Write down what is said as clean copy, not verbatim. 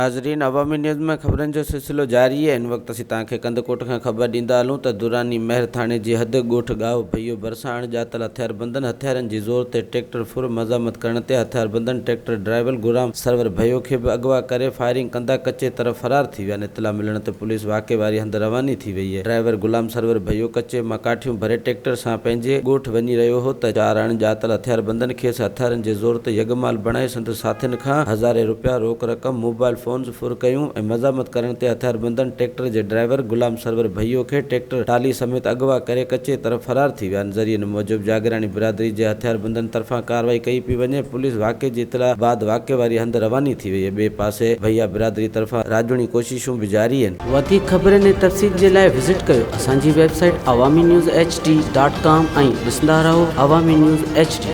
ناظرين عوامي نيوز ۾ خبرن جو سلسلو جاري آهي هن وقت اسين توهان کي ڪنڌڪوٽ کان خبر ڏيندا هلون ته دراني مهر ٿاڻي جي حد ڳوٺ ڳاهو ڀيو ڀرسان اڻ ڄاتل هٿياربندن هٿيارن جي زور تي ٽريڪٽر ڦر مزاحمت ڪرڻ تي هٿياربندن ٽريڪٽر ڊرائيور غلام سرور ڀيو کي به اغوا ڪري فائرنگ ڪندا ڪچي طرف فرار ٿي ويا اطلاع ملڻ تي پوليس واقعي واري هنڌ رواني ٿي وئي ڊرائيور غلام سرور ڀيو ڪچي مان ڪاٺيون ڀري ٽريڪٽر سان پنهنجي ڳوٺ وڃي رهيو هو ته چار اڻ ڄاتل هٿياربندن کيس هٿيارن جي زور تي يرغمال بڻائي سندس ساٿين کان هزارين رپيا روڪ رقم، موبائل فونز ڦر ڪيون ۽ مزاحمت ڪرڻ تي هٿياربندن ٽريڪٽر جي ڊرائيور غلام سرور ڀيو کي ٽريڪٽر ٽالي سميت اغوا ڪري ڪچي طرف فرار ٿي ويا. ذريعن موجب جاگيراڻي برادري جي هٿياربندن طرفان ڪارروائي ڪئي پئي وڃي، پوليس واقعي جي اطلاع بعد واقعي واري هنڌ رواني ٿي وئي، ٻئي پاسي ڀيا برادري طرفان راڄوڻي ڪوششون به جاري آهن. وڌيڪ خبرن ۽ تفصيل جي لاء وزٽ ڪيو اسان جي website Awami news H D dot com ۽ ڏسندا رهو عوامي نيوز ايڇ ڊي.